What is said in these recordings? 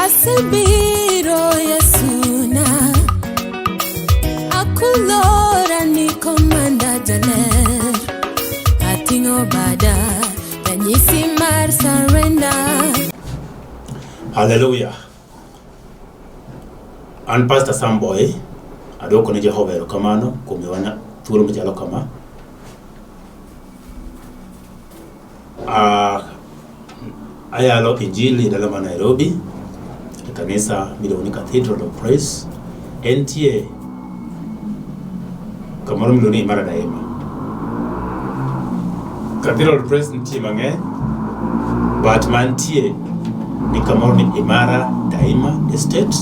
Asebiro Yesuna, akulora ni komanda jaler, ating'o bada ranyisi mar surrender. Haleluya. An Pastor Sam Boy, adwoko ne Jehova erokamano kuom miyowa thuolo machalo kama. Ah, ayalo injili e dala ma Nairobi e kanisa miluongo ni Cathedral of Praise. Entie kamoro miluongo ni Imara Daima. Cathedral of Praise nitie mang'eny, but mantie ni kamoro ni Imara Daima Estate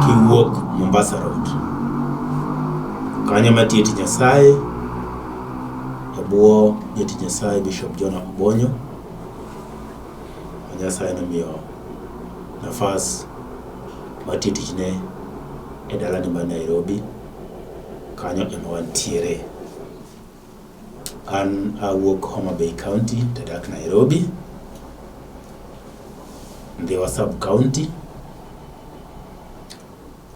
kiwuok Mombasa Road. Kanyo matiye tich Nyasaye e bwo jatich Nyasaye Bishop Jonah Obonyo ma Nyasaye nomiyo nafas mar tiyo tichne e dalani mar Nairobi. Kanyo ema wantiere. An awuok Homa Bay County to adak Nairobi, Ndhiwa Sub County,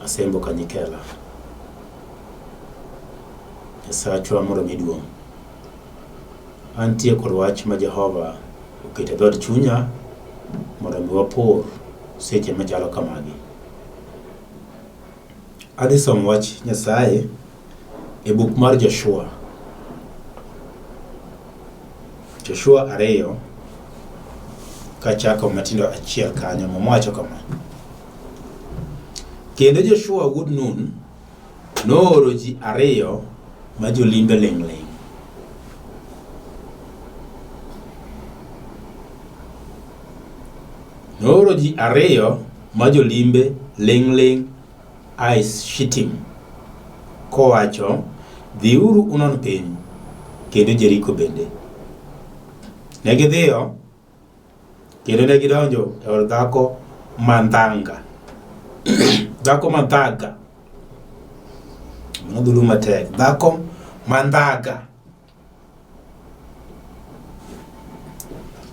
Asembo Kanyikela. Nyasachwa mondo omi duong'. Antie kod wach ma Jehova oketo e dhood chunya mondo mi wapor seche machalo kamagi. Adhi somo wach Nyasaye e buk mar Joshua. Joshua 2 kachako matindo achiel kanyo Muma wacho kama. Kendo Joshua wuod Nun nooro ji ariyo ma jolimbe ling'ling'. Nooro ji ariyo ma jolimbe ling'ling' a Shittim, kowacho, Dhiuru unon piny, kendo Jeriko bende. Ne gidhiyo, kendo ne gidonjo e od dhako mandhanga. Dhako mandhaga. Mano dhulu matek. Dhako mandhaga.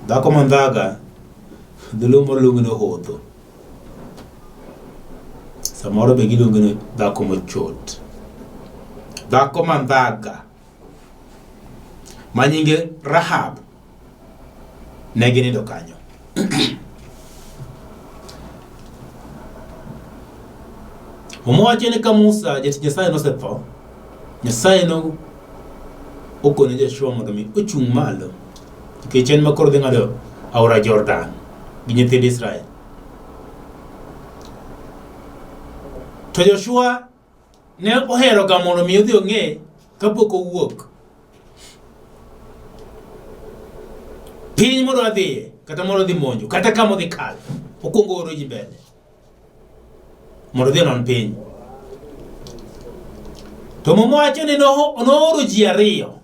Dhako mandhaga, dholuo moro luonge ni ohodho. Samoro be giluonge ni dhako mochot. Dhako mandhaga ma nyinge Rahab ne ginindo kanyo. Muma wacho ni ka Musa jatich Nyasaye nosetho, Nyasaye no okone Joshua mondo mi ochung' malo nikech en ma koro dhi ng'ado aora Jordan gi nyithind Israel. To Joshua ne ohero ga mondo mi odhi ong'e kapok owuok piny modwa dhiye kata modwa dhi monjo kata kama odhi kalo okwongo oro ji mbele mondo odhi onon piny. To Muma wacho ni nooro ji ariyo.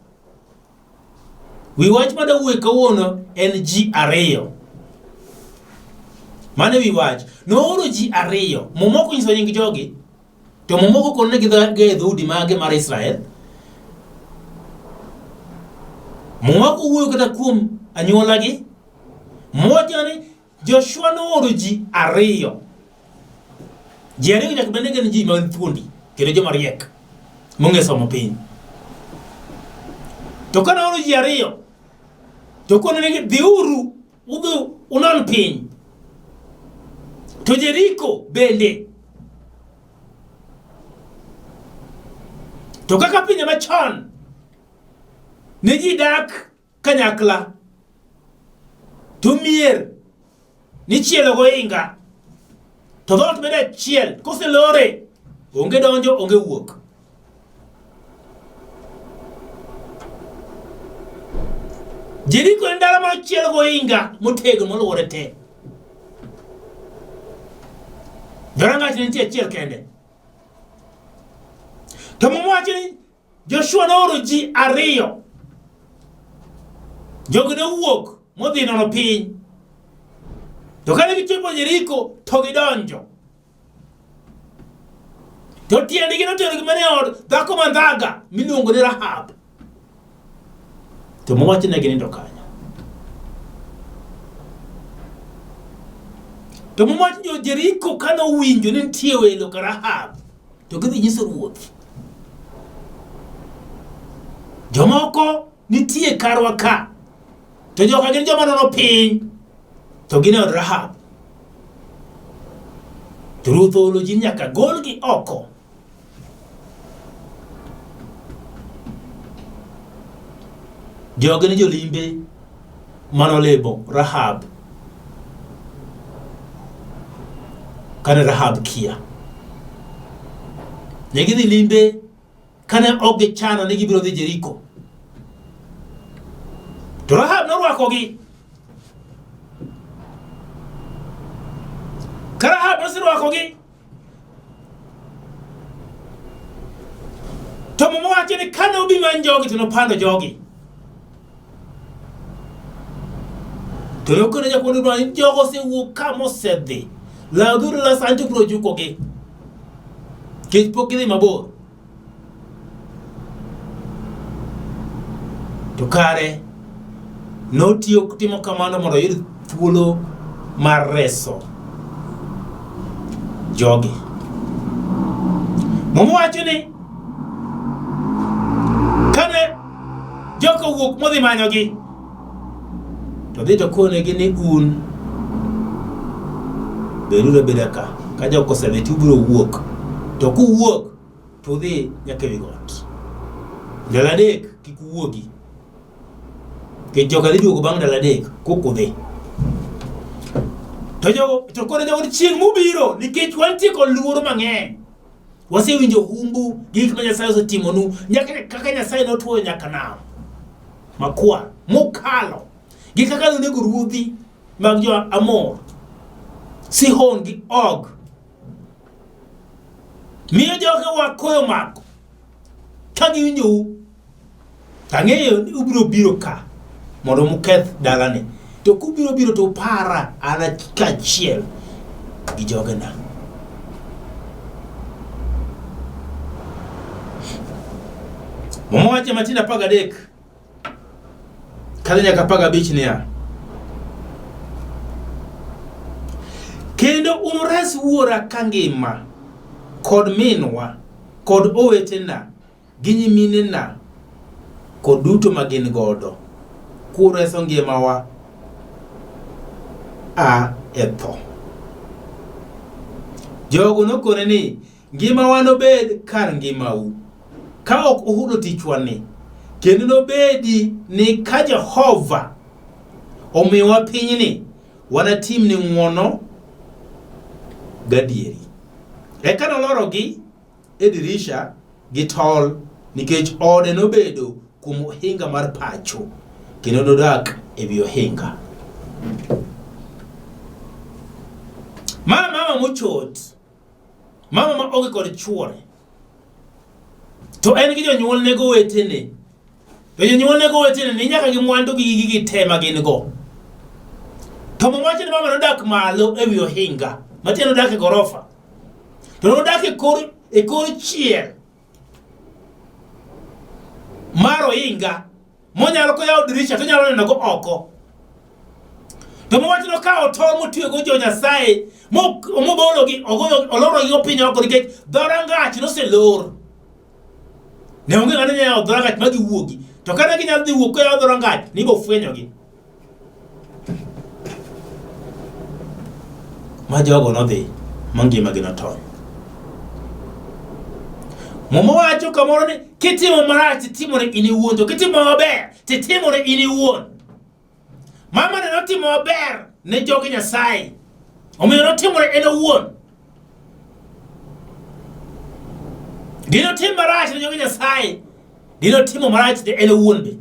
Wi wach ma dawuoye kawuono en ji ariyo. Mano e wi wach. Nooro ji ariyo. Muma ok onyiso nying jogi, to Muma ok okone ni gidhi e dhoudi mage mar Israel. Muma ok owuoyo kata kuom anyuolagi. Muma wacho ni Joshua nooro ji ariyo. Ji ariyo nyaka bed ni gin ji mag thuondi kendo joma riek mong'e somo piny. To ka nooro ji ariyo to konegi dhiuru udhi unon piny. To Jeriko bende. To kaka pinje machon ne ji dak kanyakla to mier nichielo gohinga to dhoot bedo achiel koselore onge donjo onge wuok. Jeriko en dala ma ochiel gohinga motegno moluore te. Dhorangach ne nitie achiel kende. To Muma wacho ni Joshua nooro ji ariyo. Jogi nowuok modhi nono piny. To kane gichopo Jeriko to gidonjo. To tiendgi noterogi mana e od dhako mandhaga miluongo ni Rahab. To mowach ne ginindo kanyo. To Muma wacho jo Jeriko kane owinjo ni nitie welo ka Rahab, to gidhi nyiso ruoth. Jomoko nitie karwa ka, to joka gin joma nono piny, to gin e od Rahab. To ruoth oolo ji nyaka golgi oko. Jogi ne jolimbe manolimo Rahab kane Rahab kia. Ne gidhi limbe kane ok gichano ni gibiro dhi Jeriko. To Rahab norwakogi. Ka Rahab noserwakogi, To Muma wacho ni kane obi many jogi to nopando jogi. To nokone jakuond dwaro ni jogo osewuok ka mosedhi. Lawgiuru la sani to biro jukogi. Nikech pok gidhi mabor. To kare notiyo timo kamano mondo oyud thuolo mar reso jogi. Muma wacho ni kane joka owuok modhi manyogi to dhi to konegi ni un beduru abeda ka ka jok osedhi to ubiro wuok to kuwuok to udhi nyaka ewi got. Ndalo adek kik uwuogi. Nikech joka dhi duogo bang' ndalo adek koka udhi. To jogo to koro jogo chieng' mubiro nikech wantie kod luoro mang'eny. Wasewinjo humbu gi gik ma Nyasaye osetimonu nyaka kaka Nyasaye notwoyo nyaka nam makwar mokalo gi kaka nonego ruodhi mag jo Amor Sihon gi Og Miyo jogewa koyo mako ka giwinjou to ang'eyo ni ubiro biro ka mondo muketh dalani. To kubiro biro to upara an kaachiel gi jogena. Muma wacho Matindo 13 kadhi nyaka 15 niya, kendo unures wuora kangima kod minwa kod owetena gi nyiminena kod duto ma gin godo kureso ngimawa a e tho. Jogo nokone ni Ngimawa nobed kar ngimau, ka ok uhulo tichwani, kendo nobedi ni ka Jehova omiyowa pinyni, wanatimni ng'wono gadieri. Eka nolorogi e dirisha gi tol, nikech ode nobedo kuom ohinga mar pacho, kendo nodak e wi ohinga. Ma mama mochot Mama ma onge kod chuore to en gi jonyuolne gowetene to jonyuolne gowetene ni nyaka gi mwandu gi gigi te ma gin go. To muma wacho ni mama nodak malo e wi ohinga, matiende nodak e gorofa. To nodak e kor e kor chiel mar ohinga monyalo koyawo dirisha to onyalo neno go oko. To mowach nokawo tol motwego jo Nyasaye mobologi olorogi go piny oko nikech dhorangach noselor. Ne onge ng'ano nyalo yawo dhorangach ma giwuogi. To kane ginyalo dhi wuok koyawo dhorangach, nibo fwenyogi. Ma jogo nodhi ma ngimagi notony. Muma wacho kamoro ni kitimo marach titimore in iwuon, to kitimo maber titimore in iwuon. Mama ne notimo maber ne jogi Nyasaye, omiyo notimore en owuon. Ginotim marach ne jogi Nyasaye, ginotimo marach ne en owuon be.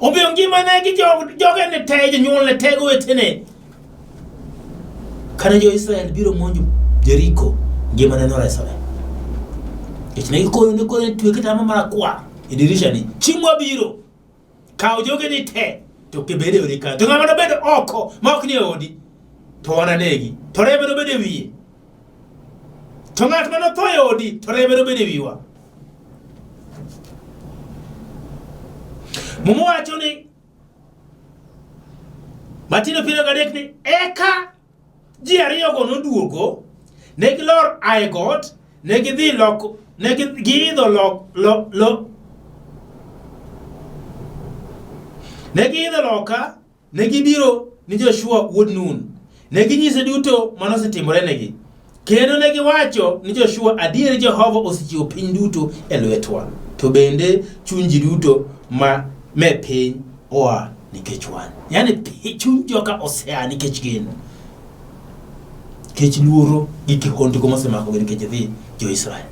Omiyo ngimane gi joge ne te, jonyuolne te gowetene. Kane jo-Israel biro monjo Jeriko, ngimane noresore. Nikech ne gikono ne koro twe kitamba marakwar e dirisha ni, chieng' mabiro, kaw jogeni te to kibed e odi ka. To ng'ama nobed oko ma ok ni e odi, to wananegi. To rembe nobed e wiye. To ng'at ma notho e odi, to rembe nobed e wiwa. Muma wacho ni Matindo 23 ni eka ji ariyogo noduogo, ne gilor a e got, ne gidhi lok, ne giidho lok, lo, lo, ne giidho loka, ne gibiro ni Joshua wuod Nun. Ne ginyise duto mane osetimorenegi. Kendo ne giwacho ni Joshua, adier Jehova osechiwo piny duto e lwetwa, to bende chuny ji duto ma me piny oa nikech wan. Yaani chuny joka osea nikech gin. Nikech luoro gi kihondko mosemakogi nikech dhi jo-Israel.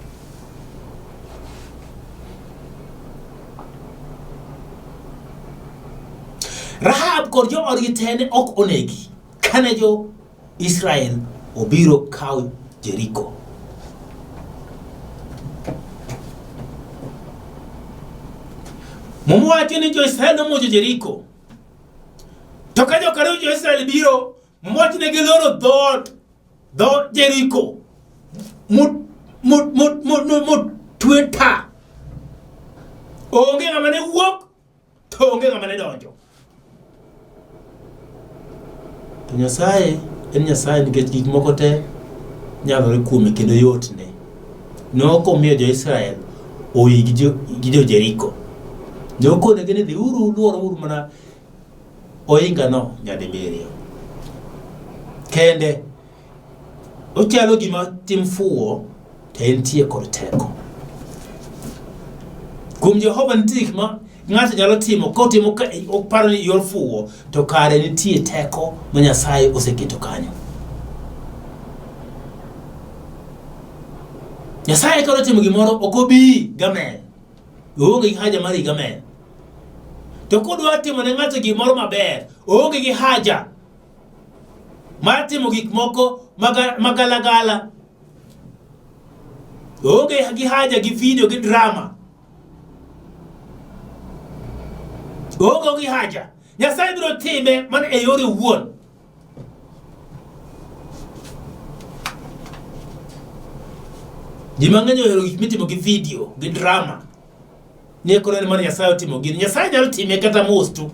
Rahab kod joodgi te ne ok onegi kane jo-Israel obiro kawo Jeriko. Muma wacho ni jo-Israel nomonjo Jeriko. To ka jokanyo jo-Israel biro, Muma wacho ni giloro dhoot dho Jeriko motwe ta. Onge ng'ama ne wuok to onge ng'ama ne donjo. To Nyasaye en Nyasaye nikech gik moko te nyalore kuome kendo yotne. Ne ok omiyo jo-Israel oyi gi jo-Jeriko. Ne okonegi ni dhiuru ulworuru mana ohingano nyadibiriyo. Kende Ochalo gima tim fuwo to entie kod teko. Kuom Jehova nitie gik ma ng'ato nyalo timo kotimo ka oparo ni yor fuwo to kare nitie teko ma Nyasaye oseketo kanyo. Nyasaye ka otimo gimoro ok obi gamen. Oonge gi haja mar gamen. To kodwa timo ne ng'ato gimoro maber, oonge gi haja mar timo gik moko magalagala. Onge gi haja gi video gi drama. Onge gi haja. Nyasaye biro time mana e yore owuon. Ji mang'eny ohero gik mitimo gi video gi drama. Ni koro en mar Nyasaye otimo gini. Nyasaye nyalo time kata mos tu.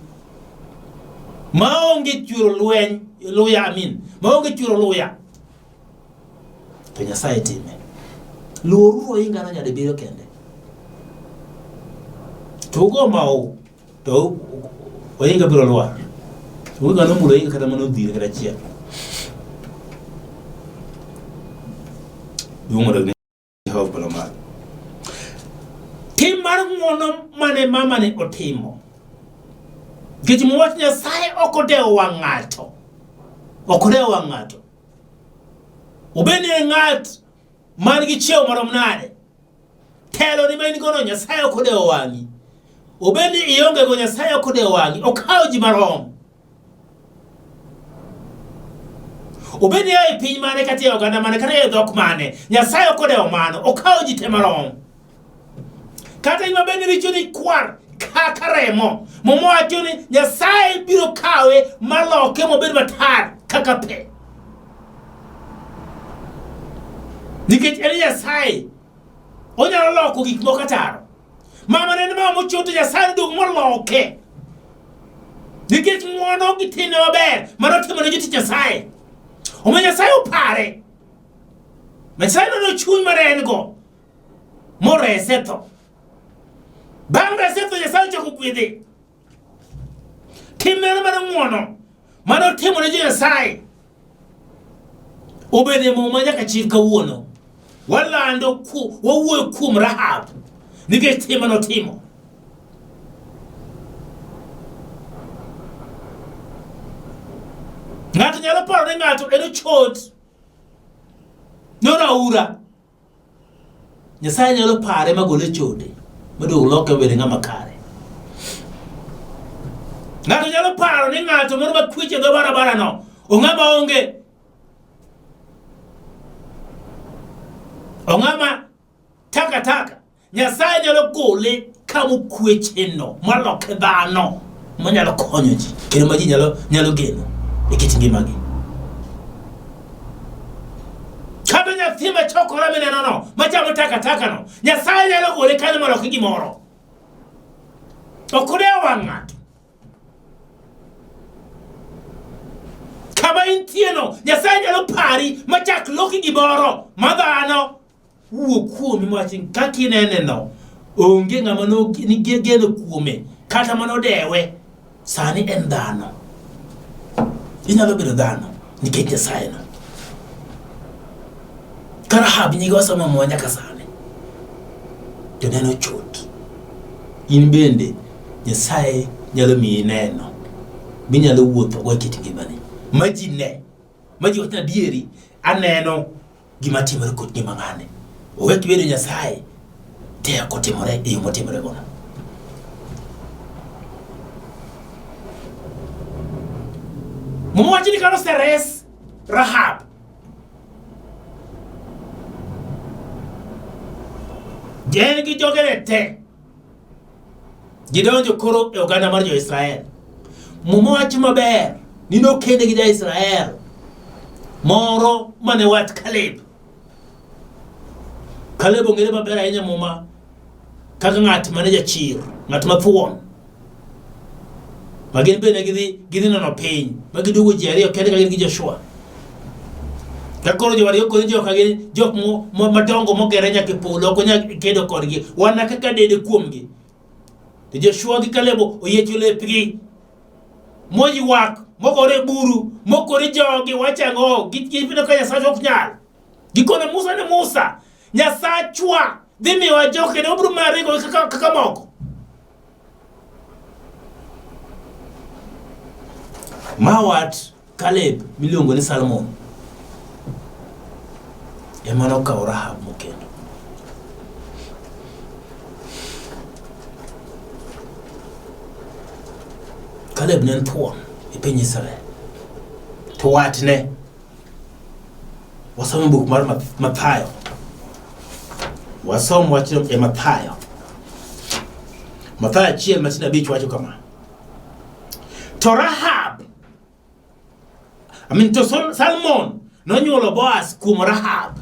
Maonge chwero lweny, luya amin. Maonge chwero luya. To Nyasaye time. Luoruru ohingano nyadibiriyo kende. To ugo mau to ohinga biro lwar. Onge ng'ano mulo ohinga kata mana odhire kata achiel. Duong' mondo Jehova polo malo. Tim mar ng'wono mane mamane otimo. Nikech wach Nyasaye ok odewo wang' ng'ato. Ok odewo wang' ng'ato. Obed ni en ng'at man gi chiewo marom nade. Telo ni ma in gono Nyasaye ok odewo wang'i. Obed ni ionge go Nyasaye ok odewo wang'i. Okawo ji marom. Obed ni e piny mane kata e oganda mane kata e dhok mane, Nyasaye ok odewo mano, okawo ji te marom. Kata in mabed ni richoni kwar kaka remo, Muma wacho ni Nyasaye biro kawe maloke mobed matar kaka pe. Nikech en Nyasaye, onyalo loko gik moko ataro. Mama ne en mama mochoto Nyasaye noduogo moloke. Nikech ng'wono gi timne maber mane otimo ne jotich Nyasaye. Omiyo Nyasaye opare. Nyasaye nono chuny mane en go morese tho. Bang' rese tho Nyasaye ochako gwedhe. Timne mar ng'wono mane otimo ne jo Nyasaye obedo e Muma nyaka chil kawuono. Walando, wawuoyo kuom Rahab nikech tim mane otimo. Ng'ato nyalo paro ni ng'ato en ochot, noraura. Nyasaye nyalo pare magole e chode maduog loke obed ng'ama kare. Ng'ato nyalo paro ni ng'ato moro makwecho e dho barabara no ong'ama onge ong'ama taka taka. Nyasaye nyalo gole kama okwecheno maloke dhano manyalo konyo ji kendo ma ji nyalo, nyalo geno e kit ngimagi. Kata nyathi machokore minenono machamo takataka no, Nyasaye nyalo gole kanyo maloke gimoro. Ok odewo wang' ng'ato. Kama intieno, Nyasaye nyalo pari machak loki gimoro ma dhano wuo kuomi mawach ni kaka inene no onge ng'ama nigi geno kuome kata manodewe sani en dhano inyalo bedo dhano nikech Nyasaye no ka Rahab nyinge wasomo mwa nyaka sani to neno chot in bende Nyasaye nyalo miyi neno minyalo wuotho go e kit ngimani ma ji ne ma ji wach ni adieri aneno gima timore kod ngima ng'ane owek bedo Nyasaye tek otimore e yo motimore gono. Muma wacho ni kane oseres Rahab en gi jogene te gidonjo koro e oganda mar jo-Israel. Muma wacho maber ni nokende gi ja-Israel moro mane wat Kaleb. Kaleb ong'ere maber ahinya Muma kaka ng'at mane jachir, ng'at mathuon. Ma gin bende gidhi gidhi nono piny, ma giduogo ji ariyo kende ka gin gi Joshua. Ka koro jowadgi okoni joka gin jok madongo mogere nyaka e polo, ok onyal kedo kodgi. Wan kaka dede kuomgi. To Joshua gi Kaleb oyiecho lepgi moywak, mogore e buru, mokore jogi wacho ang'o? Gipino ka Nyasaye ok nyal. Gikone Musa ni Musa, Nyasachwa dhi miyowa jok kendo wabiro mana ringo kaka, kaka moko. Ma wat Kaleb miluongo ni Salmon ema nokawo Rahab mokendo. Kaleb ne en thuon e piny Israel. To watne wasomo buk mar Mathayo. Wasom wachno e Mathayo. Mathayo 1:5 wacho kama. To Rahab, I mean, to Salmon nonyuolo Boaz kuom Rahab.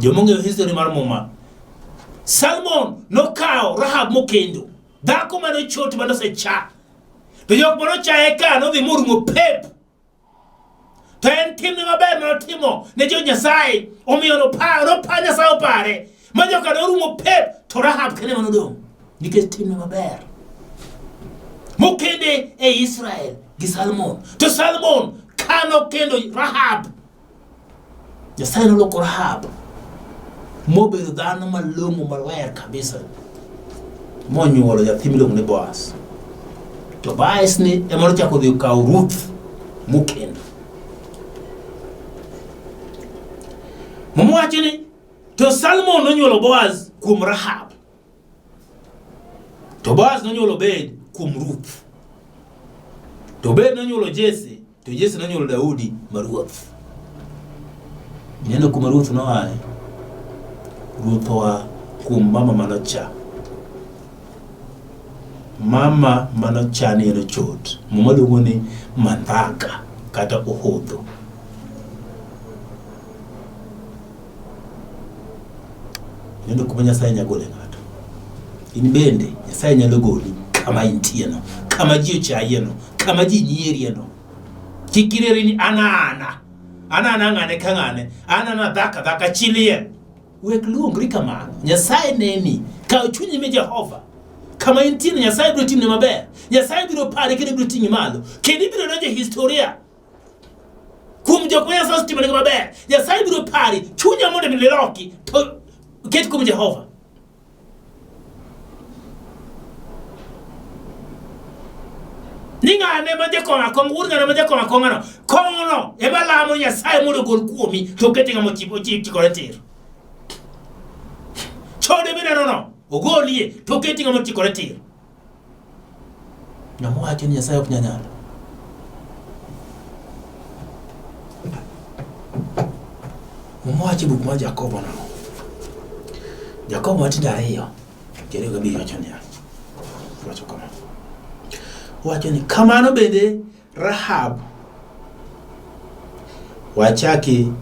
Joma ong'eyo history mar Muma. Salmon nokawo Rahab mokendo. Dhako mane ochot mane osecha. To jok mane ochaye ka nodhi morumo pep. To en timne maber mane otimo ne jo Nyasaye omiyo noparo nopa Nyasaye opare. Ma joka norumo pep to Rahab kende mane odong' nikech timne maber. Mokende e Israel gi Salmon. To Salmon kano kendo Rahab Nyasaye noloko Rahab mobedo dhano malong'o maler kabisa monyuolo nyathi miluongo ni Boaz. To Boaz ni ema nochako dhi okawo Ruth mokendo. Muma wacho ni to Salmon nonyuolo Boaz kuom Rahab. To Boaz nonyuolo Obed kuom Ruth. To Obed nonyuolo Jesse, to Jesse nonyuolo Daudi ma ruoth. Ineno kuma ruoth noaye? Ruoth oa kuom mama manocha. Mama manocha ni en ochot. Muma luongo ni mandhaka kata ohodho. Ineno kuma Nyasaye nyalo gole ng'ato. In bende Nyasaye nyalo goli kama intieno, kama ji ochayieno, kama ji nyierieno. Kik ireri ni ana ana, ana ana ng'ane ka ng'ane, ana ana dhaka dhaka chi liel. Wek luongri kamano. Nyasaye neni. Kaw chunyi mi Jehova. Kama intieno Nyasaye biro timni maber. Nyasaye biro pari kendo biro ting'i malo. Kendo ibiro donjo e historia. Kuom jok ma Nyasaye osetimonegi maber, Nyasaye biro pari, chunya mondo mi liloki, to ket kuom Jehova. Ni ng'ane ma jakong'o akong'a, wuod ng'ane ma jakong'o akong'ano, kong'ono ema lamo Nyasaye mondo ogol kuomi, to okete ng'ama ochikore tir. Chode minenono, ogolie, to oketi ng'ama ochikore tir. Ng'ama wacho ni Nyasaye ok nyal nyalo. Muma wacho e buk mar Jakobo nang'o? Jakobo matindo ariyo, piero gabich wacho niya, wacho kama. Wacho ni kamano bende Rahab wachaki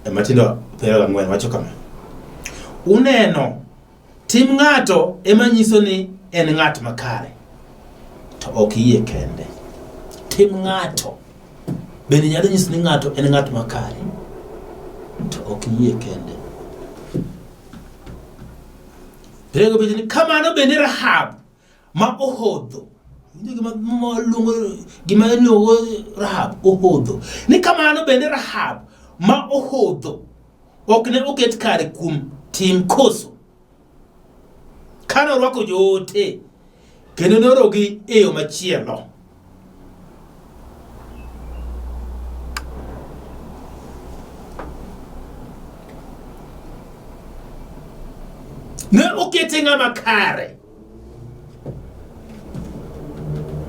e matindo 24 wacho kama. Uneno Tim ng'ato ema nyiso ni en ng'at makare, to ok yie kende. Tim ng'ato bende nyalo nyiso ni ng'ato en ng'at makare, to ok yie kende. Rego bende ni kamano bende Rahab ma ohodho. Winjo gima ma luongo gima iluongo Rahab ohodho. Ni kamano bende Rahab ma ohodho ok ne oket kare kuom tim koso. Kane orwako joote kendo noorogi e yo machielo. Ne okete ng'ama kare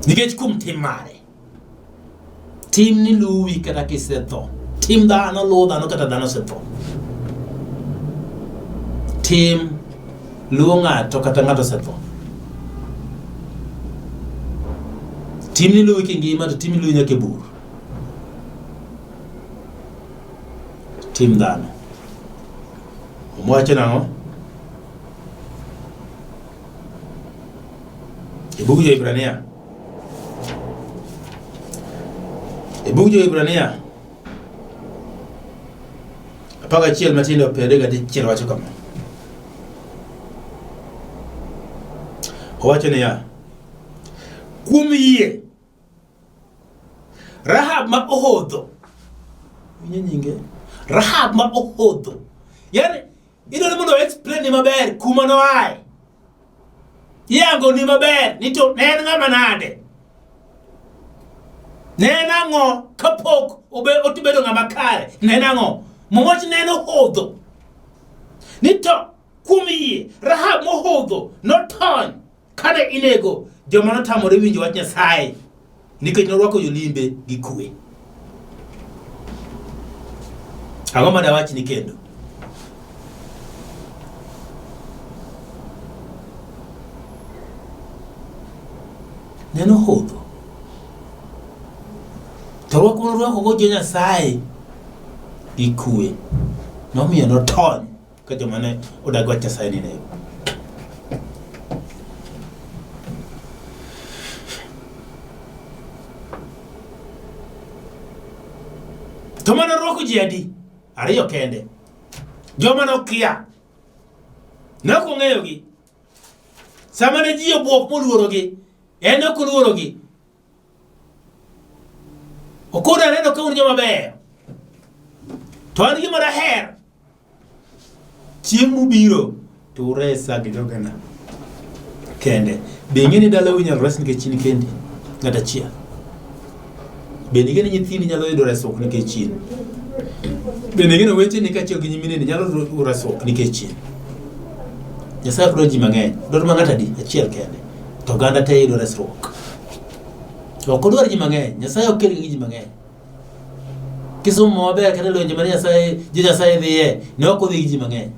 nikech kuom tim mare. Tim ni luwi kata kisetho. Tim dhano luwo dhano kata dhano osetho. Tim luwo ng'ato kata ng'ato osetho. Tim ni luwi kingima to tim luwi nyaka e bur. Tim dhano. Owacho nang'o? E bug Jo-Hibrania. E bug Jo-Hibrania 11 matindo 31 wacho kama. Owacho niya, kuom yie Rahab ma ohodho, winjo nyinge, Rahab ma ohodho, yani idwaro mondo explain ni maber kuma noaye. Iyango ni maber ni to ne en ng'ama nade? Ne en ang'o kapok obe obedo ng'ama kare? Ne en ang'o? Muma wacho ne en ohodho. Ni to kuom yie Rahab mohodho notony kane inego joma notamore winjo wach Nyasaye nikech norwako jolimbe gi kwe. Ang'o ma dawachni kendo? Neno hodho. To rwako norwakogo jo Nyasaye gi kwe nomiyo notony ka joma ne odag wach Nyasaye ni nego. To mano rwako ji adi? Ariyo kende. Joma nokia. Ne ok ong'eyogi. Sama ne ji obwok moluorogi, en ok oluorogi. Okono aneno ka un joma beyo. To an gima daher chieng' mubiro to uresa gi jogena kende. Be ing'e ni dalau inyalo res nikech in kendi ng'at achiel? Bende ing'e ni nyithindi nyalo yudo resruok nikech in? Bende ing'e ni oweteni kaachiel gi nyimineni nyalo yudo resruok nikech in? Nyasaye ok dwar ji mang'eny, odwaro mana ng'at adi? Achiel kende. To oganda te yudo resruok. Ok odwar ji mang'eny, Nyasaye ok kel gi ji mang'eny. Kisomo maber kata lwenje mane Nyasaye jo Nyasaye dhiye, ne ok odhi gi ji mang'eny.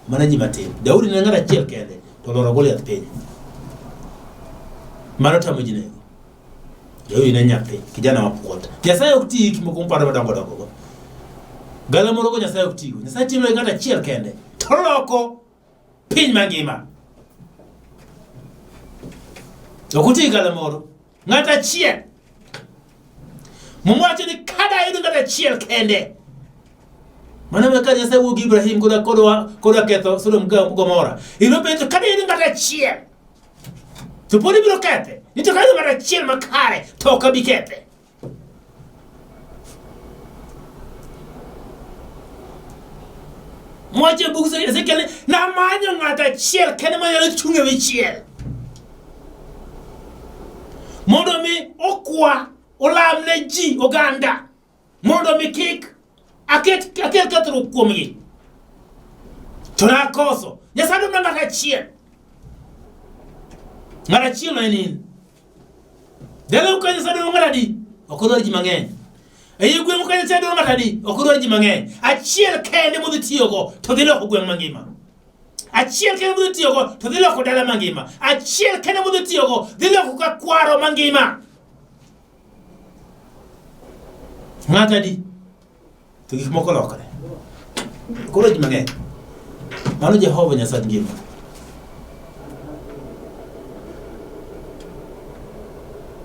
Mana ji matin. Daudi ne ng'at achiel kende to oloro Goliath piny. Mano tamo ji nego. Daudi ne nyathi, kijana mapuot. Nyasaye ok ti gi gik moko moparo madongo dongo go. Gala moro go Nyasaye ok tigo. Nyasaye timo ne ng'at achiel kende. To loko piny mangima. Ok oti gala moro. Ng'at achiel. Muma wacho ni kada ayudo ng'at achiel kende. Mano ema ka Nyasaye wuok gi Ibrahim koda koda koda ketho Sodom gi Gomora. Ilo penjo kada ayudo ng'at achiel. To pod ibiro kethe. Ni to ka ayudo ng'at achiel makare to ok abi kethe. Mwache bug Ezekiel ni namanyo ng'at achiel kende manyalo chung' e wi chiel mondo mi okwa olam ne ji oganda mondo mi kik aket akel kethruok kuomgi to nakoso Nyasaye dwaro ng'at achiel ng'at achiel no en in Dalau ka Nyasaye dwaro ng'at adi? Ok odwar ji mang'eny. Ei gweng' ka Nyasaye dwaro ng'at adi? Ok odwar ji mang'eny. Achiel kende modhi tiyogo to dhi loko gweng' mangima. Achiel kende modhi tiyogo to dhi loko dala mangima. Achiel kende modhi tiyogo dhi loko ka kwaro mangima. Ng'at adi? To gik moko lokore. Koro ji mang'eny. Mano Jehova Nyasach ngima.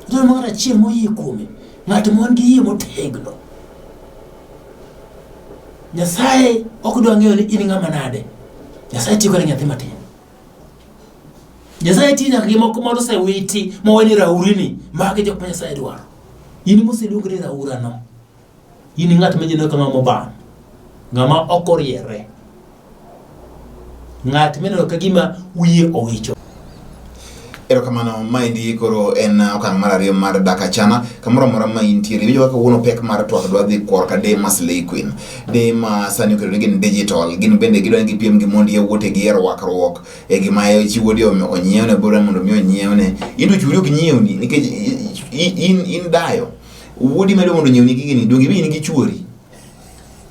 Dwaro ng'at achiel moyie kuome. Ng'at mon gi yie motegno. Nyasaye ok dwa ng'eyo ni in ng'ama nade. Nyasaye tiyo kod nyathi matin. Nyasaye tiyo nyaka gi moko ma osewiti mowe ni raurini, magi jok ma Nyasaye dwaro. In moseluong ni raurano, in ng'at ma ineno ka ng'ama obam, ng'ama ok oriere. Ng'at mineno ka gima wiye owicho. Erokamano, maendi koro en okang' mar ariyo mar dak achana kamoro amora ma intiere. Iwinjo kaka kawuono pek mar twak dwa dhi korka de ma Slay Queen. De ma sani oketo ni gin digital, gin bende gidwa ni gipiem gi mond yawuotegi e rwakruok, e gima chi wuode onyiewne bora mondo mi onyiewne. In to chwori ok nyiewni nikech in in dayo. Wuodi ma idwa mondo onyiewni gigini, donge ibe in gi chwori?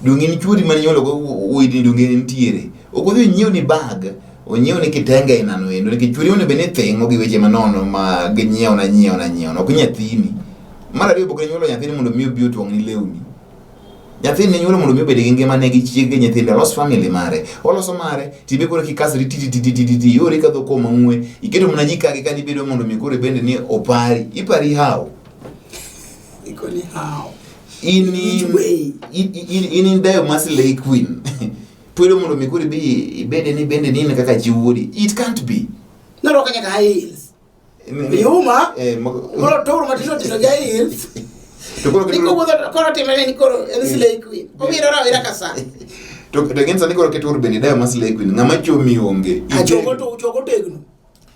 Donge in chwori mane inyuolo go wuoyini donge nitiere? Ok odhi onyiewni bag, onyiewni kitenge e nano endo nikech chwori onego bed ni thing'o gi weche manono ma ginyiewna nyiewna nyiewna, ok nyathini. Mar ariyo pok inyuolo nyathini mondo mi obi otwang'ni lewni. Nyathini inyuolo mondo mi obed gi ngimane gi chiege gi nyithinde, olos family mare. Oloso mare, tibe koro kikasri ti ti ti ti ti ti iori kadho koma ng'we, iketo mana ji ka gi ka nibedo mondo mi koro ibende ni opari. Ipari how? Ikoni how? In Which way? in in in dayo mar Slay Queen. Twedo mondo mi koro ibi ibede ni bende ni in kaka chi wuodi. It can't be. Norwako nyaka high heels. Yuma. Eh, Koro toro matindo tindo gi high heels. To koro Ni kowuotho koro timre ni koro en slay queen. Obiro rawera ka sa. To gin sani koro keto bende dayo mar Slay Queen. Ng'ama chomi onge. Achogo to chogo tegno.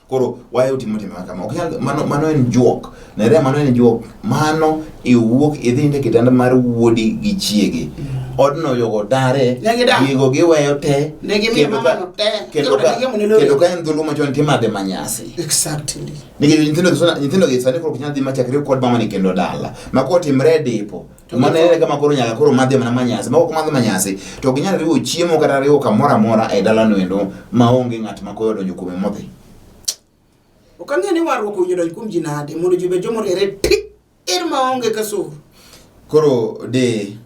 Koro wayo timo timbe ma kama. Ok nyal mano mano en juok. Nere mano en juok. Mano iwuok idhi e kitanda mar wuodi gi chiege. Odno yogo dare. Ne gidak. Gigo giweyo te. Ne gimiyo Kendo ka- mamano te. Kendo Kendo ka ne gimiyo ne kendo ka en dholuo machon timadhe manyasi. Exactly. Nikech nyithindo gi sani koro ok nyal dhi machakre kod mamani kendo dala. Ma kotimre e dipo. To mano ere kama koro nyaka koro madhi mana manyasi. Ma ok madhi manyasi to ok inyal riwo chiemo kata riwo kamoro amora e dalano endo maonge ng'at ma koyo odonjo kuome modhi. Ok ang'eyo ni warruok owinjo donj kuom ji nade mondo ji obed joma oriere tir maonge kasoro. Koro de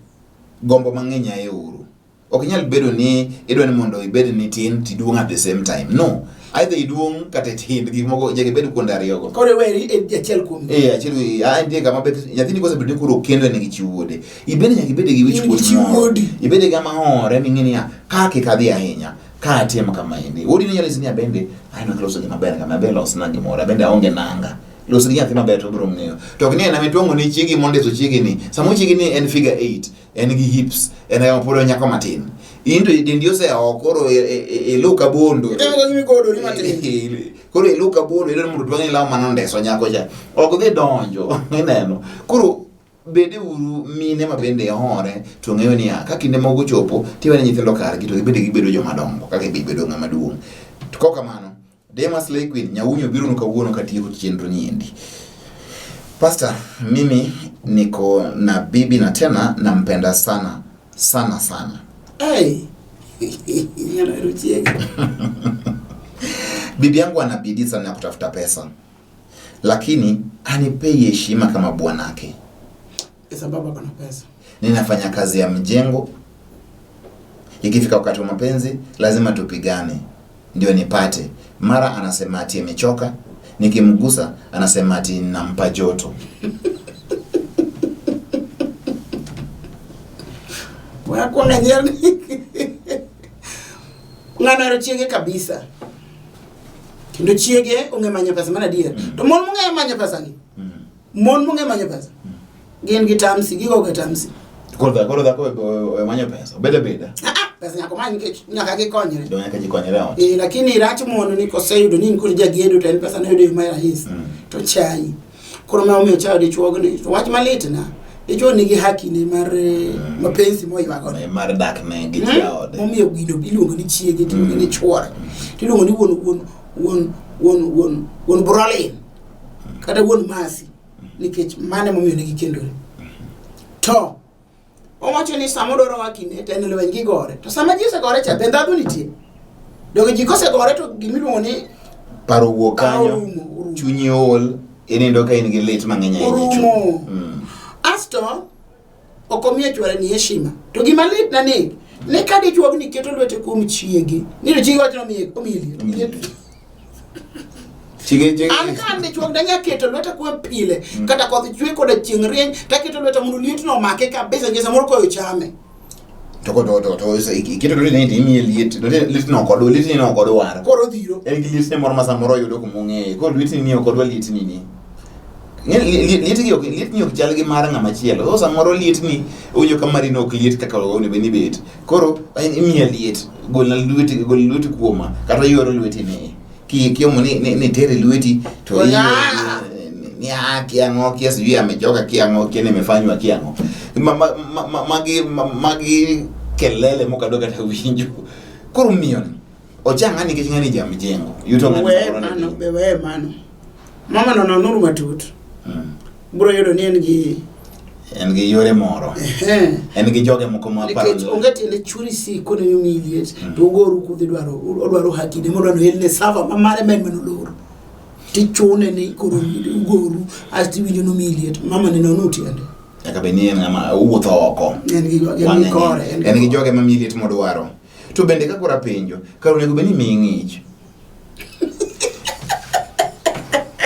gombo mang'eny aye uru. Ok inyal bedo ni idwa ni mondo ibed ni tin tiduong' at the same time. No. Either iduong' kata itin, gik moko nyaka ibed kuonde ariyogo. Koro iweri e achiel kuom Eh, achiel ah, nitie kama bet nyathini kosebedo ni koro kendo en gi chi wuode. Ibende nyaka ibed gi wich In gi kuot chi moro. wuodi. Ibed gi ng'ama hore ming'e niya, ka kik adhi ahinya, ka atim kama endi. Wuodi ni nyalo nyisi ni abende aneno kiloso gima ber kama, abe losna gimoro, abende aonge nanga. Los gi nyathi maber to obiro ng'eyo. To ok ni en ema ituang'o ne chiegi mondiso chiegi ni. Sama chiegi ni en figure 8, en gi hips, en kama pod onyako matin. In to dendi osea koro ilu ka bondo. Itemo ka gima igodori matin. Koro ilu ka bondo, idwaro mondo twang'ni law manondeso nyako cha. Ok dhi donjo, ineno. Koro bede uru mine ma bende hore to ng'eyo niya, ka kinde moko ochopo, tiwene nyithindo kargi to gibende gibedo joma dongo kaka ibedo ng'ama duong'. To kok kamano, Demas Slay Queen, Nyaunyo biro nu kawuono katieko chenro niendi. Pastor, mimi niko na bibi na tena nampenda sana sana sana. Hey. Ng'ano hero chiege. Bibi yangu ana bidii sana ya kutafuta pesa, lakini hanipei heshima kama bwanake. E sababu ako na pesa. Ninafanya kazi ya mjengo, ikifika wakati wa mapenzi lazima tupigane ndio nipate. Mara anasema ati amechoka, nikimgusa anasema ati nampa joto. We akwong anyier ni ng'ano ohero chiege kabisa. Kendo chiege ong'e manyo pesa mana adier. To mon mong'eyo manyo pesa gi. Mon mong'e manyo pesa. Gin gi tamsi, gigo gi tamsi. Koro dhako manyo pesa, obeda beda. Ah, ah, pesa nyaka omany nikech nyaka gikonyre. Do nyaka jikonyre ot. Eh, lakini rach mono ni koseyudo ni in kod jagedo to en pesa ne yudo e yo ma rahisi to chayi. Koro ma omiyo chayo dichuogni. To wach malit na, dichuo nigi haki ne mar mapenzi moywago. Mar dak ne gi jaode. Momiyo gino iluongo ni chiege, to iluongo ni chuore. To iluongo ni wuon wuon wuon wuon wuon wuon Brolin. Kata wuon Masi. Nikech mano emomiyo ne gikendore. To owacho ni sama odwaro hakine to en lweny gigore. To sama ji osegore cha be ndhadhu nitie. Donge ji kosegore to gimiluongo ni Paro wuok kanyo, Orumo, orumo. chunyi ol, inindo ka in gi lit mang'eny ahinya e chuny. Orumo. Asto ok omiyo chwore ni heshima. To gima lit na ni ni ka dichuogni keto lwete kuom chiege, ni to chiege wacho ni omiye omiye liet. Omiye Liet. Chige chige. An ka an dichuo danya keto lweta kuom pile kata koth chwe koda chieng' rieny taketo lweta mondo lietno omake kabisa nikech samoro koyo chame. To ko to to to iketo lweti ni to imiye liet. Liet no ok odwar, liet ni ok odwar. Koro odhiro. En gi lietne moro ma samoro oyudo kuma ong'eye. Koro lietni ni ok odwa lietni ni. Lietgi ok lietni ok chal gi mar ng'ama chielo. Koro samoro lietni owinjo ka mari no ok liet kaka onego bed ni bet. Koro en imiya liet, golna lweti, gol lweti kuoma kata ywero lweti ni. Ki kiomo ni ni, ni tere lweti to Oya! ni ah kiang'o kia sijui amechoka kiang'o kia nimefanywa kiang'o. Ma, ma, ma, ma, magi ma, magi kelele mokadwa kata winjo. Koro miyo ni ocha ng'ani nikech ng'ani jamjengo. Yuto ng'ani We samoro ni mano, be we mano. Mama no nonuru matut. Bro yudo ni en gi En gi yore moro. ehe. En gi joge moko ma paro Nikech onge tiende churi siko ne omiyi liet to ugoru kudhi dwaro odwaro haki ne modwaro elne sava ma mare ma en manolor. Tichune ni koro ugoru asto iwinjo nomiyi liet. Mama ne nonu tiende. Nyaka bed ni en ng'ama wuotho oko. En gi en gi kore. En gi joge ma miyi liet modwaro. To bende ka koro apenjo, kar onego bed ni miyi ng'ich.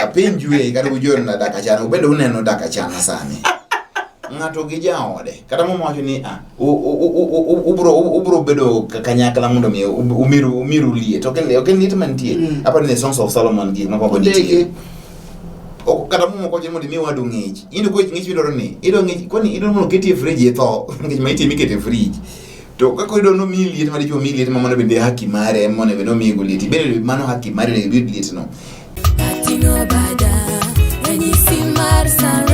Apenjue kata ujor na daka chana, ubende uneno daka chana sani. Ng'ato gi jaode, kata mama wacho ni ah, ubro ubro bedo kanyakla mondo mi umiru umiru liet. Ok en ok en liet mantie. Aparo ni Songs of Solomon gi moko nitie. Ok kata mama ok wacho ni mondo imi wadu ng'ich. In to ng'ich midwaro ni, idwa ng'ich kwani idwaro mondo oketi e fridge itho nikech ma itie mikete e fridge. To kaka idwa nomiyi liet ma dichuo miyi liet ma mano bende haki mare monego bed ni omiyigo liet. Ibende mano haki mari onego iyud lietno. Ating'o bada, ranyisi mar surrender.